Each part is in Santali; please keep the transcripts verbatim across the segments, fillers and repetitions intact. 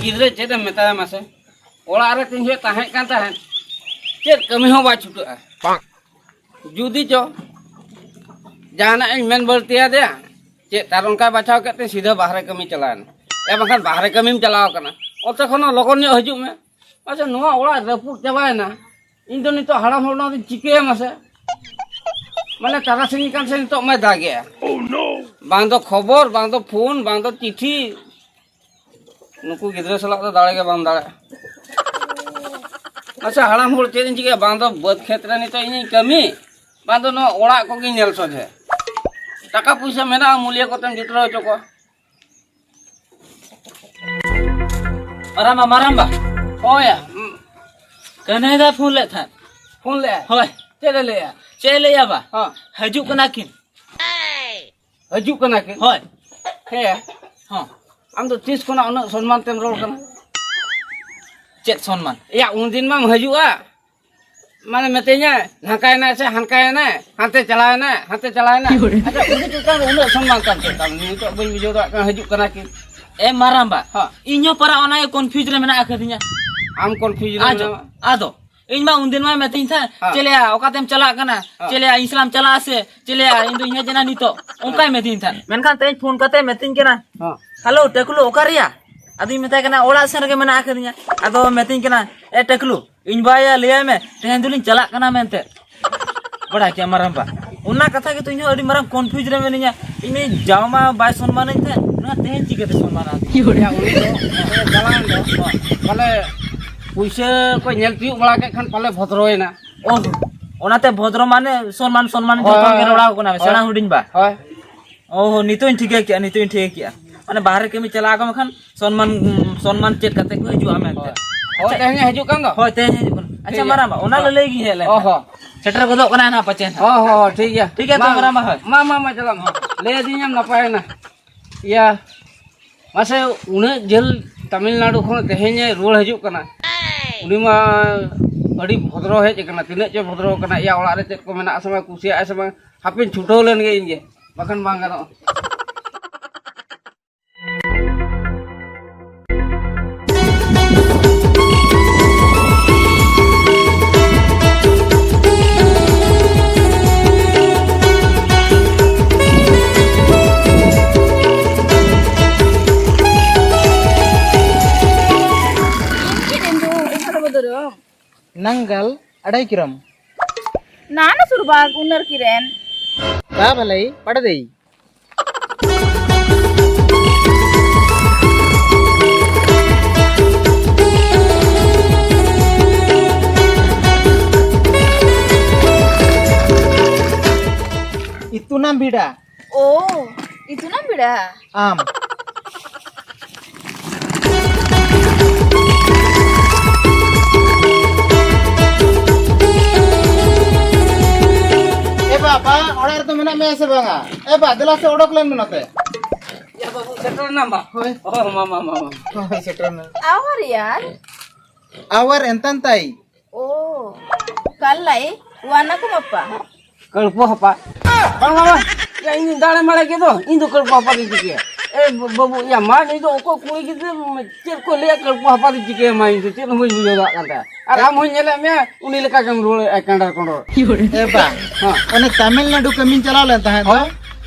ᱜᱤᱫᱽᱨᱟᱹ ᱪᱮᱫ ᱮᱢ ᱢᱮᱛᱟᱭᱟ ᱢᱟᱥᱮ? ᱚᱲᱟᱜ ᱨᱮ ᱛᱤᱱ ᱡᱚᱦᱚᱜ ᱛᱟᱦᱮᱸ ᱠᱟᱱ ᱛᱟᱦᱮᱸᱫ, ᱪᱮᱫ ᱠᱟᱹᱢᱤ ᱦᱚᱸ ᱵᱟᱭ ᱪᱷᱩᱴᱟᱹᱜᱼᱟ᱾ ᱡᱩᱫᱤ ᱪᱚ ᱡᱟᱦᱟᱱᱟᱜ ᱤᱧ ᱢᱮᱱ ᱵᱟᱹᱲᱛᱤ ᱟᱫᱮᱭᱟ, ᱪᱮᱫ ᱟᱨ ᱚᱱᱠᱟᱭ ᱵᱟᱪᱷᱟᱣ ᱠᱮᱫ ᱛᱮ ᱥᱤᱫᱷᱟᱹ ᱵᱟᱦᱨᱮ ᱠᱟᱹᱢᱤ ᱪᱟᱞᱟᱣᱮᱱᱟ᱾ ᱮ ᱵᱟᱝᱠᱷᱟᱱ ᱵᱟᱦᱨᱮ ᱠᱟᱹᱢᱤᱢ ᱪᱟᱞᱟᱣ ᱠᱟᱱᱟ, ᱚᱱᱛᱮ ᱠᱷᱚᱱ ᱦᱚᱸ ᱞᱚᱜᱚᱱ ᱧᱚᱜ ᱦᱤᱡᱩᱜ ᱢᱮ᱾ ᱟᱪᱪᱷᱟ, ᱱᱚᱣᱟ ᱚᱲᱟᱜ ᱨᱟᱹᱯᱩᱫ ᱪᱟᱵᱟᱭᱮᱱᱟ, ᱤᱧ ᱫᱚ ᱱᱤᱛᱚᱜ ᱦᱟᱲᱟᱢ ᱦᱚᱲ ᱱᱚᱣᱟ ᱫᱚᱧ ᱪᱤᱠᱟᱹᱭᱟ ᱢᱟᱥᱮ? ᱢᱟᱱᱮ ᱛᱟᱨᱟᱥᱤᱧ ᱠᱟᱱ ᱥᱮ ᱱᱤᱛᱚᱜ ᱢᱟᱭ ᱫᱟᱜᱮᱜᱼᱟ᱾ ᱵᱟᱝ ᱫᱚ ᱠᱷᱚᱵᱚᱨ, ᱵᱟᱝ ᱫᱚ ᱯᱷᱳᱱ, ᱵᱟᱝ ᱫᱚ ᱪᱤᱴᱷᱤ᱾ ᱱᱩᱠᱩ ᱜᱤᱫᱽᱨᱟᱹ ᱥᱟᱞᱟᱜ ᱫᱚ ᱫᱟᱲᱮ ᱜᱮ ᱵᱟᱢ ᱫᱟᱲᱮᱜᱼᱟ᱾ ᱟᱪᱪᱷᱟ, ᱦᱟᱲᱟᱢ ᱦᱚᱲ ᱪᱮᱫ ᱤᱧ ᱪᱤᱠᱟᱹᱭᱟ? ᱵᱟᱝ ᱫᱚ ᱵᱟᱹᱫᱽ ᱠᱷᱮᱛ ᱨᱮ ᱱᱤᱛᱚᱜ ᱤᱧᱤᱧ ᱠᱟᱹᱢᱤ, ᱵᱟᱝ ᱫᱚ ᱱᱚᱣᱟ ᱚᱲᱟᱜ ᱠᱚᱜᱮᱧ ᱧᱮᱞ ᱥᱚᱡᱷᱮ᱾ ᱴᱟᱠᱟ ᱯᱩᱭᱥᱟᱹ ᱢᱮᱱᱟᱜᱼᱟ, ᱢᱩᱞᱤᱭᱟᱹ ᱠᱚᱛᱮᱢ ᱡᱩᱴᱨᱟᱹᱣ ᱦᱚᱪᱚ ᱠᱚᱣᱟ᱾ ᱢᱟᱨᱟᱢᱵᱟ, ᱢᱟᱨᱟᱢᱵᱟ᱾ ᱦᱳᱭ ᱭᱟ᱾ ᱦᱩᱸ᱾ ᱠᱟᱹᱱᱦᱟᱹᱭ ᱫᱟ ᱯᱷᱳᱱ ᱞᱮᱫ ᱛᱟᱦᱮᱸᱫ᱾ ᱯᱷᱳᱱ ᱞᱮᱫᱼᱟ? ᱦᱳᱭ᱾ ᱪᱮᱫ ᱮ ᱞᱟᱹᱭᱟ? ᱪᱮᱫ ᱮ ᱞᱟᱹᱭᱟ ᱵᱟ? ᱦᱚᱸ᱾ ᱦᱤᱡᱩᱜ ᱠᱟᱱᱟ ᱠᱤᱱ᱾ ᱦᱤᱡᱩᱜ ᱠᱟᱱᱟ ᱠᱤᱱ? ᱦᱳᱭ᱾ ᱦᱮᱸ᱾ ᱦᱚᱸ᱾ ᱟᱢ ᱫᱚ ᱛᱤᱥ ᱠᱷᱚᱱᱟᱜ ᱩᱱᱟᱹᱜ ᱥᱚᱱᱢᱟᱱ ᱛᱮᱢ ᱨᱚᱲ ᱠᱟᱱᱟ? ᱪᱮᱫ ᱥᱚᱱᱢᱟᱱ? ᱮᱭᱟ, ᱩᱱᱫᱤᱱ ᱢᱟᱢ ᱦᱤᱡᱩᱜᱼᱟ, ᱢᱟᱱᱮ ᱢᱤᱛᱟᱹᱧᱟᱭ, ᱱᱷᱟᱝᱠᱟᱭᱮᱱᱟᱭ ᱥᱮ ᱦᱟᱱᱠᱟᱭᱮᱱᱟᱭ, ᱦᱟᱱᱛᱮ ᱪᱟᱞᱟᱣᱮᱱᱟᱭ, ᱦᱟᱱᱛᱮ ᱪᱟᱞᱟᱣᱮᱱᱟᱭ᱾ ᱟᱪᱪᱷᱟ, ᱩᱱᱤ ᱪᱮᱛᱟᱱ ᱨᱮ ᱩᱱᱟᱹᱜ ᱥᱚᱱᱢᱟᱱ ᱛᱟᱢ ᱪᱮᱫ ᱛᱟᱢ? ᱱᱤᱛᱚᱜ ᱵᱟᱹᱧ ᱵᱩᱡᱷᱟᱹᱣ ᱫᱟᱲᱮᱭᱟᱜ ᱠᱟᱱᱟ, ᱦᱤᱡᱩᱜ ᱠᱟᱱᱟ ᱠᱤᱱ? ᱮ ᱢᱟᱨᱟᱢᱵᱟ, ᱦᱚᱸ᱾ ᱤᱧ ᱦᱚᱸ ᱯᱟᱨᱟ ᱚᱱᱟ ᱜᱮ confuse ᱨᱮ ᱢᱮᱱᱟᱜ ᱟᱠᱟᱫᱤᱧᱟ᱾ ᱟᱢ confuse ᱨᱮ ᱟᱫᱚ, ᱢᱮᱱᱟᱢᱟ? ᱟᱫᱚ, ᱤᱧ ᱢᱟ ᱩᱱᱫᱤᱱ ᱢᱟᱭ ᱢᱮᱛᱟᱹᱧ ᱛᱟᱦᱮᱸᱫ, ᱦᱚᱸ᱾ "ᱪᱮᱞᱮᱭᱟ, ᱚᱠᱟᱛᱮᱢ ᱪᱟᱞᱟᱜ ᱠᱟᱱᱟ? ᱦᱚᱸ᱾ ᱪᱮᱞᱮᱭᱟ, ᱤᱧ ᱥᱟᱞᱟᱜ ᱮᱢ ᱪᱟᱞᱟᱜᱼᱟ ᱥᱮ? ᱪᱮᱞᱮᱭᱟ, ᱤᱧ ᱫᱚ ᱤᱧ ᱦᱮᱡ ᱮᱱᱟ ᱱᱤᱛᱚᱜ", ᱚᱱᱠᱟᱭ ᱢᱮᱛᱟᱹᱧ ᱛᱟᱦᱮᱸᱫ᱾ ᱢᱮᱱᱠᱷᱟᱱ ᱛᱮᱦᱮᱧ ᱯᱷᱳᱱ ᱠᱟᱛᱮ ᱢᱮᱛᱟᱹᱧ ᱠᱟᱱᱟ, ᱦᱚᱸ᱾ "ᱦᱮᱞᱳ, ᱴᱮᱠᱞᱩ, ᱚᱠᱟᱨᱮᱭᱟ?" ᱟᱫᱚᱧ ᱢᱮᱛᱟᱭ ᱠᱟᱱᱟ, "ᱚᱲᱟᱜ ᱥᱮᱱ ᱨᱮᱜᱮ ᱢᱮᱱᱟᱜ ᱟᱠᱟᱫᱤᱧᱟ᱾" ᱟᱫᱚ ᱢᱮᱛᱟᱹᱧ ᱠᱟᱱᱟ, "ᱮ ᱴᱮᱠᱞᱩ, ᱤᱧ ᱵᱟᱭᱟ ᱞᱟᱹᱭᱟᱭ ᱢᱮ, ᱛᱮᱦᱮᱧ ᱫᱚᱞᱤᱧ ᱪᱟᱞᱟᱜ ᱠᱟᱱᱟ ᱢᱮᱱᱛᱮ᱾" ᱵᱟᱲᱟᱭ ᱠᱮᱜᱼᱟ ᱢᱟᱨᱟᱝᱵᱟ, ᱚᱱᱟ ᱠᱟᱛᱷᱟ ᱜᱮᱛᱚ ᱤᱧ ᱦᱚᱸ ᱟᱹᱰᱤ ᱢᱟᱨᱟᱝ confuse ᱨᱮ ᱢᱤᱱᱟᱹᱧᱟ᱾ ᱤᱧ ᱡᱟᱣ ᱢᱟ ᱵᱟᱭ ᱥᱚᱱᱢᱟᱱᱟᱹᱧ ᱛᱟᱦᱮᱸᱫ, ᱱᱚᱣᱟ ᱛᱮᱦᱮᱧ ᱪᱤᱠᱟᱹᱛᱮ ᱥᱚᱱᱢᱟᱱᱟ? ᱩᱱᱤ ᱫᱚ ᱪᱟᱞᱟᱣᱮᱱ ᱫᱚ, ᱯᱟᱞᱮ ᱯᱩᱭᱥᱟᱹ ᱠᱚ ᱧᱮᱞ ᱛᱤᱭᱳᱜ ᱵᱟᱲᱟ ᱠᱮᱫ ᱠᱷᱟᱱ ᱯᱟᱞᱮ ᱵᱷᱚᱫᱨᱚᱭᱮᱱᱟ᱾ ᱚᱦ, ᱚᱱᱟᱛᱮ ᱵᱷᱚᱫᱨᱚ ᱢᱟᱱᱮ ᱥᱚᱱᱢᱟᱱ, ᱥᱚᱱᱢᱟᱱ ᱦᱳᱭ, ᱡᱚᱛᱚ ᱦᱚᱲ ᱜᱮ ᱦᱳᱭ, ᱨᱚᱲ ᱟᱠᱚ ᱠᱟᱱᱟ, ᱦᱳᱭ᱾ ᱥᱮᱬᱟ ᱦᱩᱰᱤᱧ ᱵᱟ᱾ ᱦᱳᱭ᱾ ᱚᱦ, ᱱᱤᱛᱚᱜ ᱤᱧ ᱴᱷᱤᱠᱟᱹ ᱠᱮᱜᱼᱟ, ᱱᱤᱛᱚᱜ ᱤᱧ ᱴᱷᱤᱠᱟᱹ ᱠᱮᱜᱼᱟ᱾ ᱢᱟᱱᱮ ᱵᱟᱦᱨᱮ ᱠᱟᱹᱢᱤ ᱪᱟᱞᱟᱣ ᱟᱠᱟᱱ ᱠᱷᱟᱱ ᱥᱚᱱᱢᱟᱱ, ᱥᱚᱱᱢᱟᱱ ᱪᱮᱫ ᱠᱟᱛᱮ ᱠᱚ ᱦᱤᱡᱩᱜᱼᱟ ᱢᱮᱱᱛᱮ᱾ ᱦᱳᱭ᱾ ᱦᱳᱭ, ᱟᱪᱪᱷᱟ᱾ ᱛᱮᱦᱮᱧ ᱦᱤᱡᱩᱜ ᱠᱟᱱ ᱫᱚ? ᱦᱳᱭ, ᱛᱮᱦᱮᱧ ᱦᱤᱡᱩᱜ ᱠᱟᱱᱟ᱾ ᱟᱪᱪᱷᱟ, ᱴᱷᱤᱠ ᱜᱮᱭᱟ᱾ ᱢᱟᱨᱟᱝᱵᱟ, ᱚᱱᱟ ᱦᱳᱭ᱾ ᱞᱟᱹᱞᱟᱹᱭ ᱜᱤᱧ ᱦᱮᱡ ᱞᱮᱱ ᱚ ᱛᱟᱦᱮᱸᱫ᱾ ᱦᱚᱸ᱾ ᱥᱮᱴᱮᱨ ᱜᱚᱫᱚᱜ ᱠᱟᱱᱟ ᱱᱟᱦᱟᱜ ᱯᱟᱪᱮ ᱱᱟᱦᱟᱜ᱾ ᱦᱳᱭ, ᱦᱳᱭ, ᱦᱳᱭ, ᱴᱷᱤᱠ ᱜᱮᱭᱟ᱾ ᱴᱷᱤᱠ ᱜᱮᱭᱟ, ᱛᱚ ᱢᱟ, ᱢᱟᱨᱟᱝᱵᱟ, ᱦᱳᱭ᱾ ᱢᱟ, ᱢᱟ, ᱪᱟᱞᱟᱜ ᱢᱮ᱾ ᱞᱟᱹᱭ ᱟᱹᱫᱤᱧᱟᱢ, ᱱᱟᱯᱟᱭᱮᱱᱟ᱾ ᱤᱭᱟ, ᱢᱟᱥᱮ, ᱩᱱᱟᱹᱜ ᱡᱷᱟᱹᱞ ᱛᱟᱢᱤᱞᱱᱟᱲᱩ ᱠᱷᱚᱱ ᱛᱮᱦᱮᱧᱮ ᱨᱩᱣᱟᱹᱲ ᱦᱤᱡᱩᱜ ᱠᱟᱱᱟ᱾ ᱩᱱᱤ ᱢᱟ ᱟᱹᱰᱤ ᱵᱷᱚᱫᱨᱚ ᱦᱮᱡ ᱟᱠᱟᱱᱟ, ᱛᱤᱱᱟᱹᱜ ᱪᱚ ᱵᱷᱚᱫᱨᱚ ᱟᱠᱟᱱᱟ᱾ ᱤᱭᱟ, ᱚᱲᱟᱜ ᱨᱮ ᱪᱮᱫ ᱠᱚ ᱢᱮᱱᱟᱜᱼᱟ ᱥᱮ ᱵᱟᱝ, ᱠᱩᱥᱤᱭᱟᱜᱼᱟᱭ ᱥᱮ ᱵᱟᱝ, ᱦᱟᱯᱮᱧ ᱪᱷᱩᱴᱟᱹᱣ ᱞᱮᱱ ᱜᱮ ᱤᱧ ᱜᱮ, ᱵᱟᱠᱷᱟᱱ ᱵᱟᱝ ᱜᱟᱱᱚᱜᱼᱟ᱾ ᱟᱝᱜᱟᱞ ᱟᱲᱟᱭ ᱠᱤᱨᱚᱢ᱾ ᱱᱟᱱᱟ ᱥᱩᱨᱵᱟᱜ ᱩᱱᱟᱨ ᱠᱤᱨᱮᱱ᱾ ᱵᱟ ᱵᱷᱟᱞᱟᱭ ᱯᱟᱲᱫᱮᱭ᱾ ᱤᱛᱩᱱᱟᱢ ᱵᱷᱤᱲᱟ᱾ ᱳ, ᱤᱛᱩᱱᱟᱢ ᱵᱷᱤᱲᱟ᱾ ᱟᱢ᱾ ᱮ ᱵᱟ, ᱵᱟ, ᱚᱲᱟᱜ ᱨᱮᱫᱚ ᱢᱮᱱᱟᱜ ᱢᱮᱭᱟ ᱥᱮ ᱵᱟᱝᱟ? ᱮ ᱵᱟ, ᱫᱮᱞᱟ ᱥᱮ ᱚᱰᱚᱠ ᱞᱮᱱ ᱢᱮ ᱱᱚᱛᱮ᱾ ᱭᱟ ᱵᱟᱹᱵᱩ, ᱥᱮᱴᱮᱨ ᱮᱱᱟᱢ ᱵᱟ? ᱦᱳᱭ᱾ ᱚ, ᱢᱟ, ᱢᱟ, ᱢᱟ, ᱢᱟ᱾ ᱦᱳᱭ, ᱥᱮᱴᱮᱨ ᱮᱱᱟ᱾ ᱟᱣᱟᱨ ᱭᱟᱨ᱾ ᱟᱣᱟᱨ ᱮᱱᱛᱟᱱ ᱛᱟᱭ᱾ ᱳ, ᱠᱟᱞᱞᱟᱭ, ᱣᱟᱱᱟ ᱠᱚ ᱢᱟᱯᱯᱟ᱾ ᱠᱟᱹᱲᱯᱩ ᱦᱟᱯᱟ᱾ ᱵᱟᱝ, ᱵᱟᱝ, ᱵᱟᱝ᱾ ᱭᱟ, ᱤᱧ ᱫᱟᱲᱮ ᱢᱟᱲᱮ ᱜᱮᱫᱚ, ᱤᱧ ᱫᱚ ᱠᱟᱹᱲᱯᱩ ᱦᱟᱯᱟ ᱫᱚᱧ ᱪᱤᱠᱟᱹᱭᱟ? ᱮ, ᱵᱟᱹᱵᱩ, ᱭᱟ, ᱢᱟ, ᱱᱩᱭ ᱫᱚ ᱚᱠᱚᱭ ᱠᱩᱲᱤ ᱜᱤᱫᱽᱨᱟᱹ, ᱪᱮᱫ ᱠᱚ ᱞᱟᱹᱭᱟ, ᱠᱟᱹᱲᱯᱩ ᱦᱟᱯᱟ ᱫᱚᱧ ᱪᱤᱠᱟᱹᱭᱟ, ᱢᱟ, ᱤᱧ ᱫᱚ ᱪᱮᱫ ᱦᱚᱸ ᱵᱟᱹᱧ ᱵᱩᱡᱷᱟᱹᱣ ᱫᱟᱲᱮᱭᱟᱜ ᱠᱟᱱ ᱛᱟᱭᱟ᱾ ᱟᱨ ᱟᱢ ᱦᱚᱸᱧ ᱧᱮᱞᱮᱫ ᱢᱮᱭᱟ, ᱩᱱᱤ ᱞᱮᱠᱟ ᱜᱮᱢ ᱨᱩᱣᱟᱹᱲᱮᱫᱼᱟ, ᱠᱟᱸᱰᱟᱨ ᱠᱚᱸᱰᱚᱨ᱾ ᱮ ᱵᱟ, ᱦᱮᱸ᱾ ᱚᱱᱮ ᱛᱟᱢᱤᱞᱱᱟᱰᱩ ᱠᱟᱹᱢᱤᱧ ᱪᱟᱞᱟᱣ ᱞᱮᱱ ᱛᱟᱦᱮᱸᱫ ᱫᱚ, ᱦᱳᱭ᱾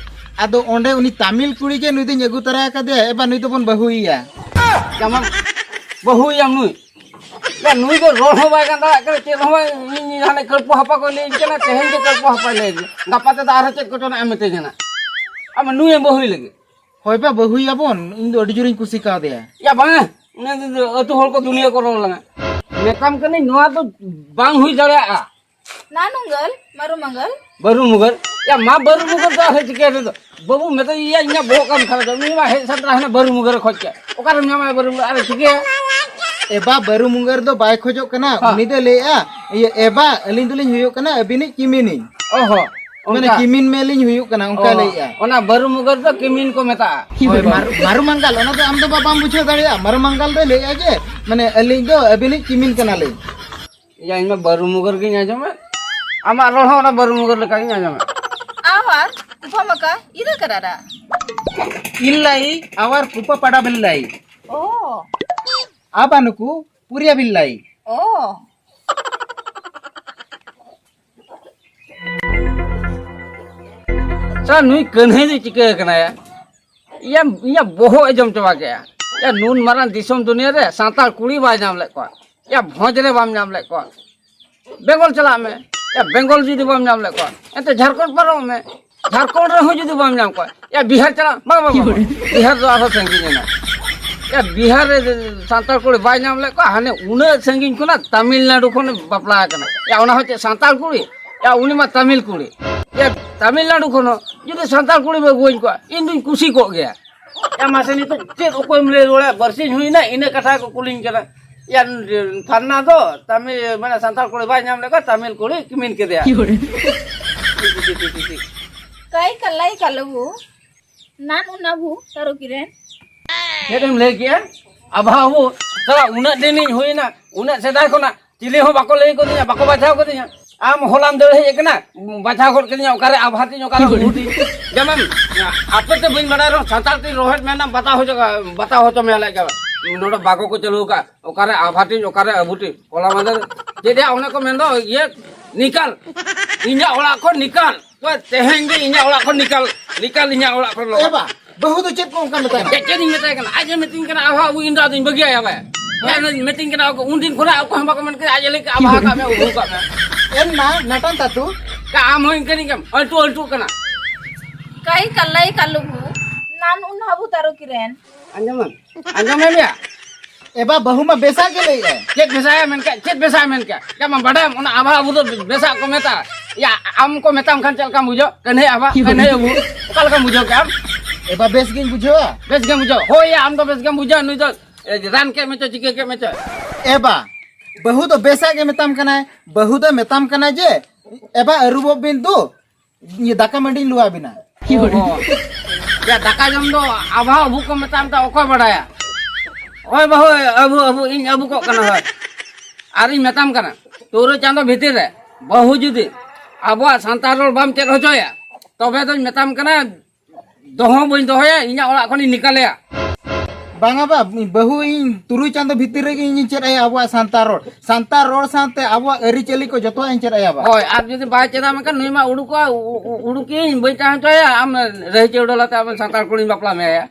ᱟᱫᱚ ᱚᱸᱰᱮ ᱩᱱᱤ ᱛᱟᱢᱤᱞ ᱠᱩᱲᱤ ᱜᱮ ᱱᱩᱭ ᱫᱚᱧ ᱟᱹᱜᱩ ᱛᱚᱨᱟ ᱟᱠᱟᱫᱮᱭᱟ᱾ ᱮ ᱵᱟ, ᱱᱩᱭ ᱫᱚᱵᱚᱱ ᱵᱟᱹᱦᱩᱭᱮᱭᱟ᱾ ᱡᱮᱢᱚᱱ ᱵᱟᱹᱦᱩᱭᱟᱢ ᱱᱩᱭ᱾ ᱭᱟ, ᱱᱩᱭ ᱫᱚ ᱨᱚᱲ ᱦᱚᱸ ᱵᱟᱭ ᱜᱟᱱ ᱫᱟᱲᱮᱭᱟᱜ ᱠᱟᱱᱟ, ᱪᱮᱫ ᱦᱚᱸ ᱵᱟᱭ, ᱤᱧ, ᱤᱧ ᱦᱟᱱᱮ ᱠᱟᱹᱲᱯᱩ ᱦᱟᱯᱟ ᱠᱚ ᱞᱟᱹᱭᱟᱹᱧ ᱠᱟᱱᱟ, ᱛᱮᱦᱮᱧ ᱜᱮ ᱠᱟᱹᱲᱯᱩ ᱦᱟᱯᱟᱭ ᱞᱟᱹᱭᱟᱹᱧ ᱠᱟᱱᱟ᱾ ᱜᱟᱯᱟ ᱛᱮᱫᱚ ᱟᱨᱦᱚᱸ ᱪᱮᱫ ᱠᱚᱪᱚ ᱱᱟᱜ ᱮ ᱢᱤᱛᱟᱹᱧ ᱠᱟᱱᱟ᱾ ᱟᱢ ᱱᱩᱭᱮᱢ ᱵᱟᱹᱦᱩᱭ ᱞᱟᱹᱜᱤᱫ? ᱦᱳᱭ ᱵᱟ, ᱵᱟᱹᱦᱩᱭᱟᱵᱚᱱ, ᱤᱧ ᱫᱚ ᱟᱹᱰᱤ ᱡᱳᱨᱤᱧ ᱠᱩᱥᱤ ᱠᱟᱣᱫᱮᱭᱟ᱾ ᱭᱟ, ᱵᱟᱝᱟ, ᱩᱱᱤ ᱫᱚ ᱟᱹᱛᱩ ᱦᱚᱲ ᱠᱚ ᱫᱩᱱᱤᱭᱟᱹ ᱠᱚ ᱨᱚᱲ ᱞᱟᱝᱟ᱾ ᱢᱮᱛᱟᱢ ᱠᱟᱹᱱᱟᱹᱧ, ᱱᱚᱣᱟ ᱫᱚ ᱵᱟᱝ ᱦᱩᱭ ᱫᱟᱲᱮᱭᱟᱜᱼᱟ᱾ ᱱᱟᱱᱩᱝᱜᱟᱞ, ᱢᱟᱨᱩᱢᱟᱝᱜᱟᱞ᱾ ᱵᱟᱹᱨᱩ ᱢᱩᱜᱟᱹᱨ? ᱭᱟ, ᱢᱟ ᱵᱟᱹᱨᱩ ᱢᱩᱜᱟᱹᱨ ᱫᱚ ᱟᱨᱦᱚᱸ ᱪᱤᱠᱟᱹ ᱨᱮᱫᱚ? ᱵᱟᱹᱵᱩ, ᱢᱮᱛᱟᱭ ᱭᱟ, ᱤᱧᱟᱹᱜ ᱵᱚᱦᱚᱜ ᱠᱟᱱ ᱠᱷᱟᱨᱟ ᱫᱚ᱾ ᱩᱱᱤ ᱢᱟ ᱦᱮᱡ ᱥᱮᱴᱮᱨ ᱦᱟᱱᱟ ᱵᱟᱹᱨᱩ ᱢᱩᱜᱟᱹᱨ ᱨᱮ ᱠᱷᱚᱡ ᱠᱮᱫ᱾ ᱚᱠᱟᱨᱮᱢ ᱧᱟᱢᱟ ᱵᱟᱹᱨᱩ ᱢᱩᱜᱟᱹᱨ? ᱟᱨᱮ ᱪᱤᱠᱟᱹᱭᱟ? ᱮᱵᱟ ᱵᱟᱹᱨᱩ ᱢᱩᱜᱟᱹᱨ ᱫᱚ ᱵᱟᱭ ᱠᱷᱚᱡᱚᱜ ᱠᱟᱱᱟ᱾ ᱦᱮᱸ᱾ ᱩᱱᱤ ᱫᱚ ᱞᱟᱹᱭᱮᱜᱼᱟ, ᱤᱭᱟᱹ, ᱮᱵᱟ, ᱟᱹᱞᱤᱧ ᱫᱚᱞᱤᱧ ᱦᱩᱭᱩᱜ ᱠᱟᱱᱟ ᱟᱹᱵᱤᱱᱤᱡ ᱠᱤᱢᱤᱱᱤᱧ᱾ ᱚ ᱦᱚᱸ, ᱢᱟᱱᱮ ᱚᱱᱠᱟ᱾ ᱠᱤᱢᱤᱱ ᱢᱮᱞᱤᱧ ᱦᱩᱭᱩᱜ ᱠᱟᱱᱟ, ᱚᱱᱠᱟ ᱚ, ᱞᱟᱹᱭᱮᱜᱼᱟ᱾ ᱚᱱᱟ ᱵᱟᱹᱨᱩ ᱢᱩᱜᱟᱹᱨ ᱫᱚ ᱠᱤᱢᱤᱱ ᱠᱚ ᱢᱮᱛᱟᱜᱼᱟ᱾ ᱦᱳᱭ, ᱢᱟᱨᱩ, ᱢᱟᱨᱩ ᱢᱟᱝᱜᱟᱞ, ᱚᱱᱟ ᱫᱚ ᱟᱢ ᱫᱚ ᱵᱟ-, ᱵᱟᱢ ᱵᱩᱡᱷᱟᱹᱣ ᱫᱟᱲᱮᱭᱟᱜᱼᱟ᱾ ᱢᱟᱨᱩ ᱢᱟᱝᱜᱟᱞ ᱫᱚᱭ ᱞᱟᱹᱭᱮᱜᱼᱟ ᱡᱮ, ᱢᱟᱱᱮ, ᱟᱹᱞᱤᱧ ᱫᱚ ᱟᱹᱵᱤᱱᱤᱡ ᱠᱤᱢᱤᱱ ᱠᱟᱱᱟᱞᱤᱧ᱾ ᱭᱟ, ᱤᱧ ᱢᱟ ᱵᱟᱹᱨᱩ ᱢᱩᱜᱟᱹᱨ ᱜᱤᱧ ᱟᱸᱡᱚᱢᱮᱫ᱾ ᱟᱢᱟᱜ ᱨᱚᱲ ᱦᱚᱸ ᱚᱱᱟ ᱵᱟᱹᱨᱩ ᱢᱩᱜᱟᱹᱨ ᱞᱮᱠᱟ ᱜᱤᱧ ᱟᱸᱡᱚᱢᱮᱫ᱾ ᱟᱣᱟᱨ ᱩᱯᱟᱢᱟᱠᱟ ᱤᱫᱟ ᱠᱟᱨᱟᱨᱟ᱾ ᱤᱞᱞᱟᱭᱤ ᱟᱣᱟᱨ ᱠᱩᱯᱟ ᱯᱟᱰᱟ ᱵᱤᱞᱞᱟᱭᱤ᱾ ᱳ᱾ ᱟᱵᱟ ᱱᱩᱠᱩ ᱯᱩᱨᱤᱭᱟ ᱵᱤᱞᱞᱟᱭᱤ᱾ ᱳ᱾ ᱥᱟ ᱱᱩᱭ ᱠᱟᱹᱱᱦᱟᱹᱭ ᱫᱚ ᱪᱤᱠᱟᱹ ᱟᱠᱟᱱᱟᱭᱟ? ᱤᱧᱟᱹᱜ, ᱤᱧᱟᱹᱜ ᱵᱚᱦᱚᱜ ᱮ ᱡᱚᱢ ᱪᱟᱵᱟ ᱠᱮᱜᱼᱟ᱾ ᱭᱟ, ᱱᱩᱱ ᱢᱟᱨᱟᱝ ᱫᱤᱥᱚᱢ ᱫᱩᱱᱤᱭᱟᱹ ᱨᱮ ᱥᱟᱱᱛᱟᱲ ᱠᱩᱲᱤ ᱵᱟᱭ ᱧᱟᱢ ᱞᱮᱫ ᱠᱚᱣᱟ᱾ ᱭᱟ, ᱵᱷᱚᱸᱡᱽ ᱨᱮ ᱵᱟᱢ ᱧᱟᱢ ᱞᱮᱫ ᱠᱚᱣᱟ᱾ ᱵᱮᱝᱜᱚᱞ ᱪᱟᱞᱟᱜ ᱢᱮ᱾ ᱭᱟ, ᱵᱮᱝᱜᱚᱞ ᱡᱩᱫᱤ ᱵᱟᱢ ᱧᱟᱢ ᱞᱮᱫ ᱠᱚᱣᱟ, ᱮᱱᱛᱮ ᱡᱷᱟᱲᱠᱷᱚᱸᱰ ᱯᱟᱨᱚᱢᱚᱜ ᱢᱮ᱾ ᱡᱷᱟᱲᱠᱷᱚᱸᱰ ᱨᱮᱦᱚᱸ ᱡᱩᱫᱤ ᱵᱟᱢ ᱧᱟᱢ ᱠᱚᱣᱟ, ᱭᱟ, ᱵᱤᱦᱟᱨ ᱪᱟᱞᱟᱜ, ᱵᱟᱝ, ᱵᱟᱝ, ᱵᱟᱝ, ᱵᱟᱝ᱾ ᱵᱤᱦᱟᱨ ᱫᱚ ᱟᱨᱦᱚᱸ ᱥᱟᱺᱜᱤᱧ ᱮᱱᱟ᱾ ᱭᱟ, ᱵᱤᱦᱟᱨ ᱨᱮ ᱥᱟᱱᱛᱟᱲ ᱠᱩᱲᱤ ᱵᱟᱭ ᱧᱟᱢ ᱞᱮᱫ ᱠᱚᱣᱟ, ᱦᱟᱱᱮ ᱩᱱᱟᱹᱜ ᱥᱟᱺᱜᱤᱧ ᱠᱷᱚᱱᱟᱜ ᱛᱟᱢᱤᱞᱱᱟᱲᱩ ᱠᱷᱚᱱᱮ ᱵᱟᱯᱞᱟ ᱟᱠᱟᱱᱟ᱾ ᱭᱟ, ᱚᱱᱟ ᱦᱚᱸ ᱪᱮᱫ ᱥᱟᱱᱛᱟᱲ ᱠᱩᱲᱤ? ᱭᱟ, ᱩᱱᱤ ᱢᱟ ᱛᱟᱢᱤᱞ ᱠᱩᱲᱤ᱾ ᱭᱟ, ᱛᱟᱢᱤᱞᱱᱟᱲᱩ ᱠᱷᱚᱱ ᱦᱚᱸ ᱡᱩᱫᱤ ᱥᱟᱱᱛᱟᱲ ᱠᱩᱲᱤ ᱵᱚ ᱟᱹᱜᱩᱣᱟᱹᱧ ᱠᱚᱣᱟ, ᱤᱧ ᱫᱩᱧ ᱠᱩᱥᱤ ᱠᱚᱜ ᱜᱮᱭᱟ᱾ ᱭᱟ, ᱢᱟᱥᱮ ᱱᱤᱛᱚᱜ ᱪᱮᱫ ᱚᱠᱚᱭᱮᱢ ᱞᱟᱹᱭ ᱨᱩᱣᱟᱹᱲᱟ? ᱵᱟᱨᱥᱤᱧ ᱦᱩᱭᱱᱟ, ᱤᱱᱟᱹ ᱠᱟᱛᱷᱟ ᱠᱚ ᱠᱩᱞᱤᱧ ᱠᱟᱱᱟ᱾ ᱭᱟ, ᱯᱷᱟᱨᱱᱟ ᱫᱚ ᱛᱟᱢᱤᱞ, ᱢᱟᱱᱮ ᱥᱟᱱᱛᱟᱲ ᱠᱩᱲᱤ ᱵᱟᱭ ᱧᱟᱢ ᱞᱮᱫ ᱠᱚᱣᱟ, ᱛᱟᱢᱤᱞ ᱠᱩᱲᱤ ᱠᱤᱢᱤᱱ ᱠᱮᱫᱮᱭᱟ᱾ ᱴᱷᱤᱠ, ᱴᱷᱤᱠ, ᱴᱷᱤᱠ, ᱴᱷᱤᱠ, ᱴᱷᱤᱠ᱾ ᱠᱟᱹᱭ ᱠᱟᱞᱟᱭ ᱠᱟᱞᱩ ᱱᱟᱱ ᱩᱱᱟᱵᱷᱩ ᱛᱟᱨᱩᱠᱤ ᱨᱮᱱ᱾ ᱪᱮᱫ ᱮᱢ ᱞᱟᱹᱭ ᱠᱮᱜᱼᱟ? ᱟᱵᱷᱟ ᱵᱟᱹᱵᱩ, ᱥᱟᱞᱟ, ᱩᱱᱟᱹᱜ ᱫᱤᱱᱤᱧ ᱦᱩᱭᱱᱟ, ᱩᱱᱟᱹᱜ ᱥᱮᱫᱟᱭ ᱠᱷᱚᱱᱟᱜ ᱪᱤᱞᱤ ᱦᱚᱸ ᱵᱟᱠᱚ ᱞᱟᱹᱭ ᱠᱟᱫᱤᱧᱟ, ᱵᱟᱠᱚ ᱵᱟᱪᱷᱟᱣ ᱠᱟᱫᱤᱧᱟ᱾ ᱟᱢ ᱦᱚᱞᱟᱢ ᱫᱟᱹᱲ ᱦᱮᱡ ᱟᱠᱟᱱᱟ, ᱵᱟᱪᱷᱟᱣ ᱜᱚᱫ ᱠᱟᱫᱤᱧᱟ, ᱚᱠᱟᱨᱮ ᱟᱵᱷᱟ ᱛᱤᱧ, ᱚᱠᱟᱨᱮ ᱵᱟᱹᱦᱩ ᱛᱤᱧ᱾ ᱡᱮᱢᱚᱱ, ᱟᱯᱮ ᱛᱮ ᱵᱟᱹᱧ ᱵᱟᱲᱟᱭ ᱨᱮᱦᱚᱸ, ᱥᱟᱱᱛᱟᱲ ᱛᱤᱧ ᱨᱚᱦᱮᱫ ᱢᱮᱱᱟ, ᱵᱟᱛᱟ ᱦᱚᱪᱚ ᱠᱟ-, ᱵᱟᱛᱟ ᱦᱚᱪᱚ ᱢᱮᱭᱟ ᱞᱮ ᱮᱠᱮᱵᱟᱨᱮ᱾ ᱱᱚᱰᱮ ᱵᱟᱠᱚ ᱠᱚ ᱪᱟᱹᱞᱩ ᱟᱠᱟᱫ, ᱚᱠᱟᱨᱮ ᱟᱵᱷᱟ ᱛᱤᱧ, ᱚᱠᱟᱨᱮ ᱟᱹᱵᱩ ᱛᱤᱧ᱾ ᱦᱚᱞᱟ ᱢᱟᱫᱷᱮᱨ ᱪᱮᱫ ᱭᱟ ᱚᱱᱮ ᱠᱚ ᱢᱮᱱᱫᱚ, ᱤᱭᱟᱹ, ᱱᱤᱠᱟᱞ, ᱤᱧᱟᱹᱜ ᱚᱲᱟᱜ ᱠᱷᱚᱱ ᱱᱤᱠᱟᱞ᱾ ᱛᱚ ᱛᱮᱦᱮᱧ ᱜᱮ ᱤᱧᱟᱹᱜ ᱚᱲᱟᱜ ᱠᱷᱚᱱ ᱱᱤᱠᱟᱞ, ᱱᱤᱠᱟᱞ ᱤᱧᱟᱹᱜ ᱚᱲᱟᱜ ᱠᱷᱚᱱ ᱞᱚᱜᱚᱱ᱾ ᱮ ᱵᱟ, ᱵᱟᱹᱦᱩ ᱫᱚ ᱪᱮᱫ ᱠᱚ ᱚᱱᱠᱟ ᱢᱮᱛᱟᱭ ᱠᱟᱱᱟ? ᱪᱮᱫ ᱤᱧ ᱢᱮᱛᱟᱭ ᱠᱟᱱᱟ? ᱟᱡ ᱮ ᱢᱤᱛᱟᱹᱧ ᱠᱟᱱᱟ, "ᱟᱵᱷᱟ ᱟᱹᱜᱩ ᱤᱧ ᱫᱚ ᱟᱫᱚᱧ ᱵᱟᱹᱜᱤᱭᱟᱭᱟ ᱵᱟᱭ?" ᱟᱡ ᱮ ᱢᱤᱛᱟᱹᱧ ᱠᱟᱱᱟ, ᱩᱱ ᱫᱤᱱ ᱠᱷᱚᱱᱟᱜ ᱚᱠᱚᱭ ᱦᱚᱸ ᱵᱟᱠᱚ ᱢᱮᱱ ᱠᱮᱫᱟ, ᱟᱡ ᱮ ᱞᱟᱹᱭ ᱠᱮᱫᱟ, "ᱟᱵᱷᱟ ᱠᱟᱜ ᱢᱮ, ᱟᱹᱜᱩ ᱠᱟᱜ ᱢᱮ᱾" ᱮᱱ ᱢᱟ ᱱᱟᱴᱟᱱ ᱛᱟᱛᱩ᱾ ᱠᱟ ᱟᱢ ᱦᱚᱸ ᱤᱱᱠᱟᱹ ᱤᱱᱠᱟᱹᱢ ᱟᱹᱞᱴᱩ ᱟᱹᱞᱴᱩᱜ ᱠᱟᱱᱟ᱾ ᱠᱟᱹᱭ ᱠᱟᱞᱟᱭ ᱠᱟᱞᱩ ᱵᱷᱩ, ᱱᱟᱱ ᱩᱱ ᱦᱟᱵᱩ ᱛᱟᱨᱩ ᱠᱤᱨᱮᱱ᱾ ᱟᱸᱡᱚᱢ ᱢᱮ, ᱟᱸᱡᱚᱢ ᱢᱮ ᱭᱟ᱾ ᱮ ᱵᱟ, ᱵᱟᱹᱦᱩ ᱢᱟ ᱵᱮᱥᱟᱜ ᱜᱮ ᱞᱟᱹᱭᱮᱜᱼᱟᱭ᱾ ᱪᱮᱫ ᱵᱮᱥᱟᱭᱟ ᱢᱮᱱ ᱠᱮᱫ? ᱪᱮᱫ ᱵᱮᱥᱟᱭ ᱢᱮᱱ ᱠᱮᱫ? ᱪᱮᱫ ᱢᱟ ᱵᱟᱰᱟᱭᱟᱢ, ᱚᱱᱟ ᱟᱵᱷᱟ ᱟᱵᱷᱩ ᱫᱚ ᱵᱮᱥᱟᱜ ᱠᱚ ᱢᱮᱛᱟᱜᱼᱟ᱾ ᱭᱟ, ᱟᱢ ᱠᱚ ᱢᱮᱛᱟᱢ ᱠᱷᱟᱱ ᱪᱮᱫ ᱞᱮᱠᱟᱢ ᱵᱩᱡᱷᱟᱹᱣ? ᱠᱟᱹᱱᱦᱟᱹᱭ ᱟᱵᱷᱟ, ᱠᱟᱹᱱᱦᱟᱹᱭ ᱟᱵᱷᱩ, ᱚᱠᱟ ᱞᱮᱠᱟᱢ ᱵᱩᱡᱷᱟᱹᱣ ᱠᱮᱫ ᱟᱢ? ᱮ ᱵᱟ, ᱵᱮᱥ ᱜᱤᱧ ᱵᱩᱡᱷᱟᱹᱣᱟ᱾ ᱵᱮᱥ ᱜᱮᱢ ᱵᱩᱡᱷᱟᱹᱣᱟ? ᱦᱳᱭ ᱭᱟ, ᱟᱢ ᱫᱚ ᱵᱮᱥ ᱜᱮᱢ ᱵᱩᱡᱷᱟᱹᱣᱟ᱾ ᱱᱩᱭ ᱫᱚ, ᱮ, ᱨᱟᱱ ᱠᱮᱫ ᱢᱮᱪᱚ, ᱪᱤᱠᱟᱹ ᱠᱮᱫ ᱢᱮᱪᱚ᱾ ᱮ ᱵᱟ, ᱵᱟᱹᱦᱩ ᱫᱚ ᱵᱮᱥᱟᱜ ᱜᱮ ᱢᱮᱛᱟᱢ ᱠᱟᱱᱟᱭ᱾ ᱵᱟᱹᱦᱩ ᱫᱚ ᱢᱮᱛᱟᱢ ᱠᱟᱱᱟᱭ ᱡᱮ, "ᱮ ᱵᱟ, ᱟᱹᱨᱩᱵᱚᱜ ᱵᱤᱱ ᱫᱩ, ᱤᱭᱟᱹ, ᱫᱟᱠᱟ ᱢᱟᱹᱰᱤᱧ ᱞᱩᱣᱟ ᱵᱤᱱᱟ᱾" ᱚ᱾ ᱭᱟ, ᱫᱟᱠᱟ ᱡᱚᱢ ᱫᱚ ᱟᱵᱷᱟ ᱟᱵᱷᱩ ᱠᱚ ᱢᱮᱛᱟᱢ ᱛᱟ, ᱚᱠᱚᱭ ᱵᱟᱰᱟᱭᱟ? ᱦᱳᱭ ᱵᱟᱹᱦᱩ, ᱟᱹᱵᱩ, ᱟᱹᱵᱩ, ᱤᱧ ᱟᱹᱵᱩ ᱠᱚᱜ ᱠᱟᱱᱟ, ᱦᱳᱭ᱾ ᱟᱨᱤᱧ ᱢᱮᱛᱟᱢ ᱠᱟᱱᱟ, ᱛᱩᱨᱩᱭ ᱪᱟᱸᱫᱚ ᱵᱷᱤᱛᱤᱨ ᱨᱮ ᱵᱟᱹᱦᱩ ᱡᱩᱫᱤ ᱟᱵᱚᱣᱟᱜ ᱥᱟᱱᱛᱟᱲ ᱨᱚᱲ ᱵᱟᱢ ᱪᱮᱫ ᱦᱚᱪᱚᱭᱟ, ᱛᱚᱵᱮ ᱫᱚᱧ ᱢᱮᱛᱟᱢ ᱠᱟᱱᱟ, ᱫᱚᱦᱚ ᱵᱟᱹᱧ ᱫᱚᱦᱚᱭᱟ, ᱤᱧᱟᱹᱜ ᱚᱲᱟᱜ ᱠᱷᱚᱱᱤᱧ ᱱᱤᱠᱟᱞᱮᱭᱟ᱾ ᱵᱟᱝᱟ ᱵᱟ, ᱵᱟᱹᱦᱩ ᱤᱧ ᱛᱩᱨᱩᱭ ᱪᱟᱸᱫᱚ ᱵᱷᱤᱛᱤᱨ ᱨᱮᱜᱮ ᱤᱧᱤᱧ ᱪᱮᱫ ᱟᱭᱟ ᱟᱵᱚᱣᱟᱜ ᱥᱟᱱᱛᱟᱲ ᱨᱚᱲ, ᱥᱟᱱᱛᱟᱲ ᱨᱚᱲ ᱥᱟᱶᱛᱮ ᱟᱵᱚᱣᱟᱜ ᱟᱹᱨᱤᱪᱟᱹᱞᱤ ᱠᱚ ᱡᱚᱛᱚᱣᱟᱜ ᱤᱧ ᱪᱮᱫ ᱟᱭᱟ ᱵᱟ᱾ ᱦᱳᱭ, ᱟᱨ ᱡᱩᱫᱤ ᱵᱟᱭ ᱪᱮᱫᱟ ᱢᱮᱱᱠᱷᱟᱱ ᱱᱩᱭ ᱢᱟ ᱩᱰᱩᱠᱚᱜᱼᱟ, ᱩ-, ᱩ-, ᱩᱰᱩᱠᱤᱧ, ᱵᱟᱹᱧ ᱛᱟᱦᱮᱸ ᱦᱚᱪᱚᱭᱟ, ᱟᱢ ᱨᱟᱹᱦᱤ ᱪᱟᱹᱣᱰᱟᱹᱞ ᱟᱛᱮ ᱟᱢ ᱥᱟᱱᱛᱟᱲ ᱠᱩᱲᱤᱧ ᱵᱟᱯᱞᱟ ᱢᱮᱭᱟ᱾